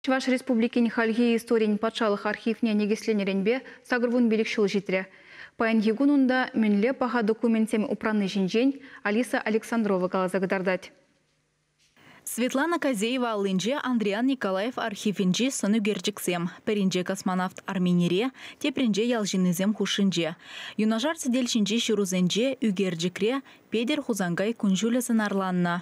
Чӑваш Республикин хальхи историн патшалӑх архивне никӗсленӗренпе 85 ҫул ҫитрӗ. Паянхи кун унта мӗнле паха документсем упранни ҫинчен Алиса Александрова каласа кӑтартать. Светлана Казеева аллинче Андриян Николаев архивӗнчи сӑн ӳкерчӗксем. Пӗринче космонавт Арменире, тепринче ял ҫыннисем хушшинче. Юнашар сӗтел ҫинчи ҫырусенче, ӳкерчӗкре Петӗр Хусанкай кун-ҫулӗ сӑнарланнӑ.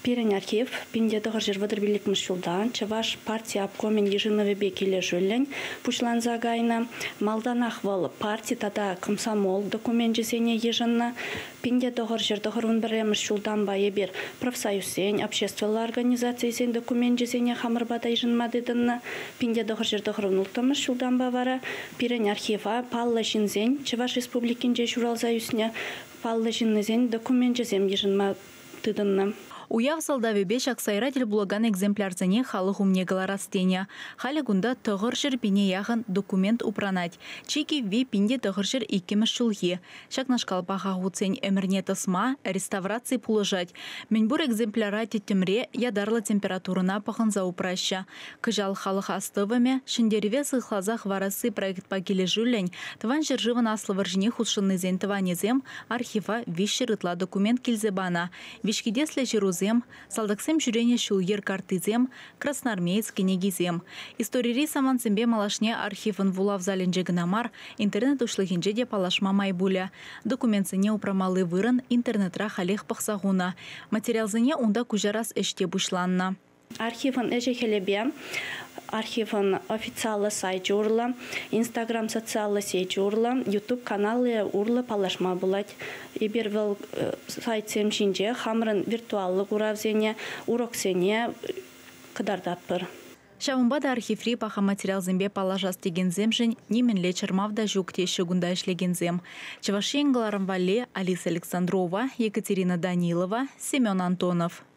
Пирӗн архив 1935 ҫулта Чӑваш парти обкомӗн йышӑнӑвӗпе килӗшӳллӗн пуҫланса кайнӑ. Малтанах вӑл парти тата комсомол докуменчӗсене йышӑннӑ. 1991 ҫултанпа эпир профсоюзсен, обществӑлла организацисен докуменчӗсене хамӑр пата йышӑнма тытӑннӑ. 1996 ҫултанпа вара пирӗн архива паллӑ ҫынсен, Чӑваш Республикинче ҫуралса ӳснӗ паллӑ ҫыннисен докуменчӗсем йышӑнма тытӑннӑ. Уяв сӑлтавӗпе ҫак сайра тӗл пулакан экземплярсене халӑх умне кӑларас тенӗ. Халӗ кунта 900 пине яхӑн документ упранать. Чи кивви 1902 ҫулхи. Ҫакнашкал паха хутсен ӗмӗрне тӑсма реставраци пулӑшать. Мӗнпур экземпляра тӗттӗмре ятарлӑ температурӑна пӑхӑнса упраҫҫӗ. Кӑҫал халӑх астӑвӑмӗ Ҫӗнтерӗве сыхласа хӑварасси проектпа килӗшӳллӗн Тӑван ҫӗршывӑн Аслӑ вӑрҫине хутшӑннисен тӑванӗсем архива 300 ытла документ килсе панӑ. Виҫкӗтеслӗ ҫырусем, салтаксем ҫӳренӗ ҫул-йӗр карттисем, красноармеец кӗнекисем. Историри самантсемпе малашне архивӑн вулав залӗнче кӑна мар, интернет уҫлӑхӗнче те паллашма май пулӗ. Документсене упрамалли вырӑн интернетра халех пӑхса хунӑ. Материалсене унта куҫарас ӗҫ те пуҫланнӑ. Архивӑн ӗҫӗ-хӗлӗпе архивӑн официаллӑ сайчӗ урлӑ, Инстаграм социаллӑ сечӗ урлӑ, Ютуб каналӗ урлӑ паллашма пулать. Эпир вӑл сайтсем ҫинче хамӑрӑн виртуаллӑ куравсене, уроксене кӑтартатпӑр. Ҫавӑнпа та архиври паха материалсемпе паллашас текенсемшӗн нимӗнле чӑрмав та ҫук теҫҫӗ кунта ӗҫлекенсем. Чӑваш Ен кӑларӑм валли Алиса Александрова, Екатерина Данилова, Семен Антонов.